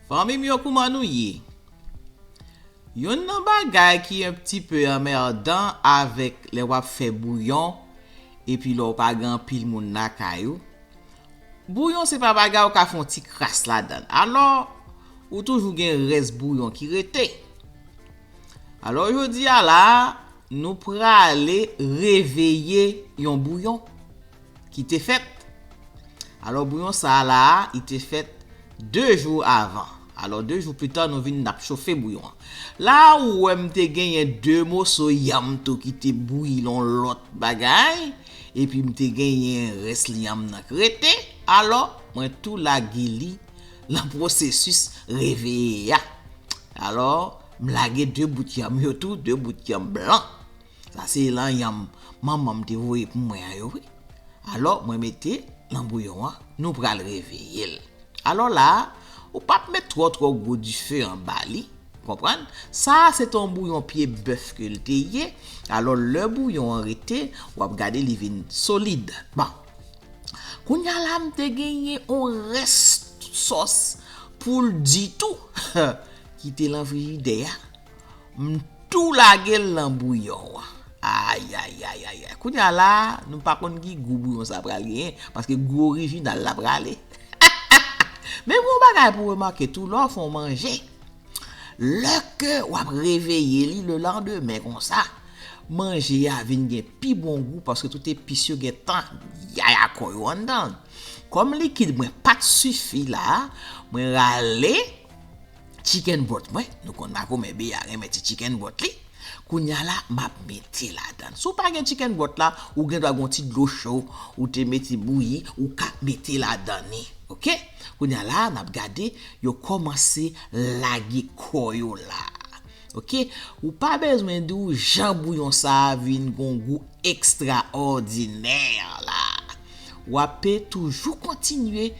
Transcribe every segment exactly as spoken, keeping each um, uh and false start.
Fanmi m yo, kouman nou ye? Youn nan bagay ki yon ti pe anmèdan avèk lè w ap fè bouyon, epi lè w pa gen anpil moun lakay ou, bouyon se pa bagay ou ka fè yon ti kras ladan l. Alò, ou toujou gen rès bouyon ki rete. Alò, jodi a la, nou prale reveye yon bouyon ki te fèt. Alò, bouyon sa a la, li te fèt de jou avan. Alò, de jou pita, nou vin n ap chofe bouyon an. La ou wè m te genyen de moso yanm tou ki te bouyi lan lòt bagay, epi m te genyen rès yanm nan k rete. Alò, mwen tou lage li lan pwosesis reveye a. Alò, m lage de bout yanm yo tou, de bout yanm blan. Sa se lan yanm manman m te voye pou mwen an yo, wi. Alò, mwen mete lan bouyon an, nou pral reveye l. Alò la, ou p ap met twò, twò gwo dife anba li, konprann? Sa a se te yon bouyon pye bèf ke l te ye. Alò, lè bouyon an rete, w ap gade li vin solid. Bon. Kounye a la, m te genyen yon rès sòs poul di tou ki te lan frijidè a. M tou lage l lan bouyon an. Ay, ay, ay, ay, ay. Kounye a la, nou pa konn ki gou bouyon sa pral genyen, paske gou orijinal la prale. Men gon bagay pou remake tou, lè w fè yon manje, lè ke w ap reveye li le landemen konsa, manje a vin gen pi bon gou, paske tout epis yo gentan yaya kò yo anndan. Kòm likid mwen pa t sifi la, mwen rale chicken broth mwen, nou konn makomè Beya renmen ti chicken broth li. Kounye a la, m ap mete ladan. Si w pa gen chicken broth la, ou gen dwa gen yon ti dlo cho, ou te mete bouyi, ou ka mete ladan li. Oke? Kounye a la, n ap gade, yo kòmanse lage kò yo la. Oke? Ou pa bezwen di w jan bouyon sa a vin gon gou ekstraòdinè la. W ape toujou kontinye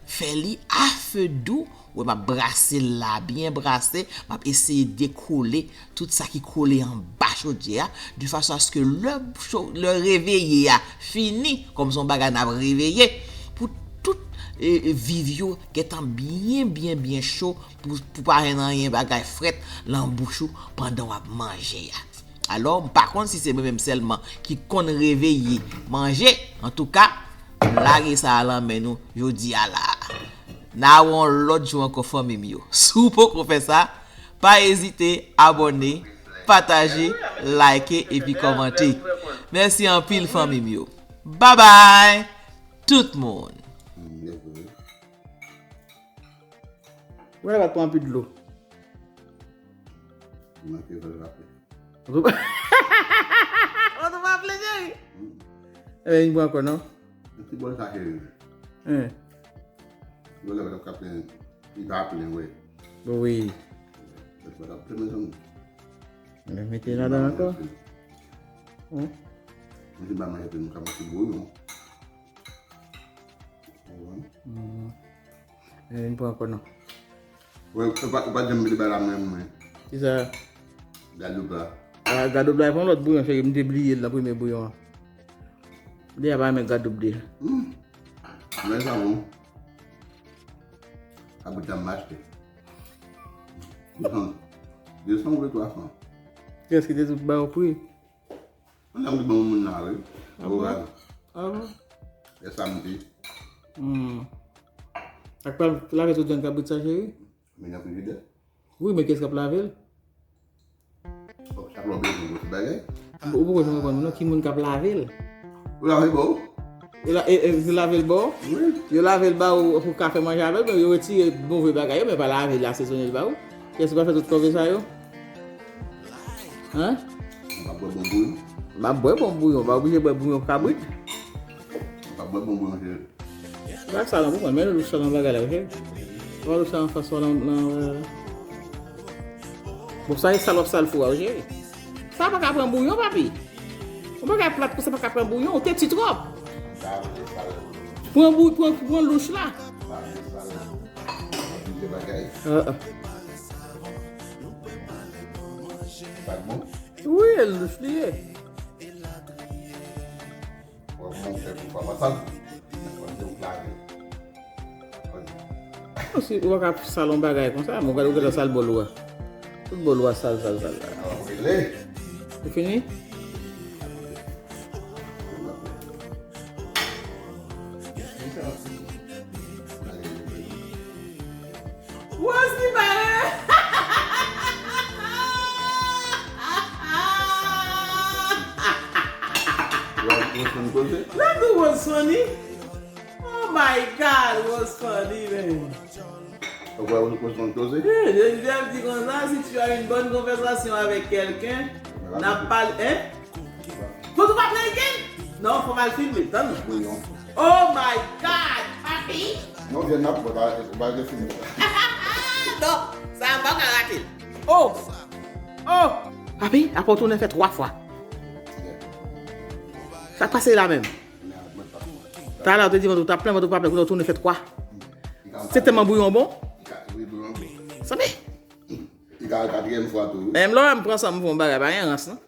fè li a fe dou. Ou wè, m ap brase l la, byen brase. M ap eseye dekole tout sa ki kole anba chodyè a, de fason aske lè cho-, lè reveye a fini, kòm se yon bagay n ap reveye, pou tout, e, e, viv yo gentan byen, byen, byen cho, pou, pou pa jwenn anyen bagay frèt lan bouch ou pandan w ap manje a. Alò, m pa konn si se mwen menm sèlman ki konn reveye manje. Antouka, m lage sa a lan men nou jodi a la. N a wè yon lòt jou ankò, fanmi m yo. Si w poko fè sa, pa ezite abòne, pataje, like epi kòmante. Mèsi anpil, fanmi m yo. Babay, tout moun! Wè, la pran anpil dlo. Manke fè l raple. Ou tou pa vle, cheri? Enben, vin pran ankò, non? Yon ti bòl sa, cheri. Hein. Yon lè w ap kape, li pa plen, wi. Wi. Li pa plen, mezanmi. Men mete ladan ankò. Hein? Mwen te ba manje, nou ka mete bouyon. Wi. Hmm. Eh, m pran ankò non. Wè, ou pa, ou pa janm mete bay la menm, mwen. Kisa? Gadoub la. Ah, gadoub la, e pa yon lòt bouyon, cheri, m te bliye l nan premye bouyon an. Deja pa renmen gadoub deja. Hmm. Men sa bon. Kabrit la m achte. De san, de san ou twa san. Kiyès ki te di w ba yo pri? Mwen menm ki ban moun la, wi. Ah bon? Oral. Ah bon? E samdi. Hmm. Ak pa lave tout grenn kabrit sa, cheri? Men nan frijidè. Wi, men kiyès k ap lave l? Oh, sa pran bezwen gwo ti bagay. Ou poko janm konprann mwen non, ki moun k ap lave l? Ou lave bò ou? Yo la-, e, e, yo lave l ba w? Wi. Yo lave l ba ou pou w ka fè manje avè l, men yo retire move bagay yo, men pa lave l, asezone l ba ou. Kiyès ki pral fè tout kòve sa yo? Hein? M ap bwè bon bouyon. M ap bwè bon bouyon, m pa oblije bwè bouyon kabrit. M ap bwè bon bouyon, cheri. Bak sa lan pou mwen, men louch sa lan bagay la, ok? Ou louch sa anfas ou lan, lan, euh. Bon, sa e salòp sal fou a, ok? Sa pa ka pran bouyon, papi. Yon bagay plat konsa pa ka pran bouyon, ou te ti twòp. Pran bou-, pran, pran louch la. Ah, ah. Wi, e louch li ye. Wè kòman w fè pou fè masaj. Wè, se ou k lage. Wè. Non, si ou pa ka sal yon bagay konsa, mwen gade ou gentan sal bòl ou a. Tout bòl ou a sal, sal, sal la. Ou fini? Wòz li pare. Wòz konn koze? Lè nou Wòz funny. Oh my God, Wòz funny, man. Ou kwè ou konn koze? Eh, Geneviève di konsa, si tu as une bonne conversation avec quelqu'un, n ap pale, hein? Fò nou pa play game? Non, fò m al filme, tann. Wi, non. Oh my God, papi! Non, vyen nan, ou pa, ou pa vle filme. Non, sa a pa ka rate. Oh! Oh! Papi, apre w tounen fè twa fwa. Sa k pase la menm? Talè ou te di mwen ou t ap plen, mwen ou pa plen, kounye a w tounen fè twa. Se tèlman bouyon bon. Sanble. Li ka al katriyèm fwa tou, wi. Menm lè w wè m pran san m fè yon bagay, pa gen rans, non.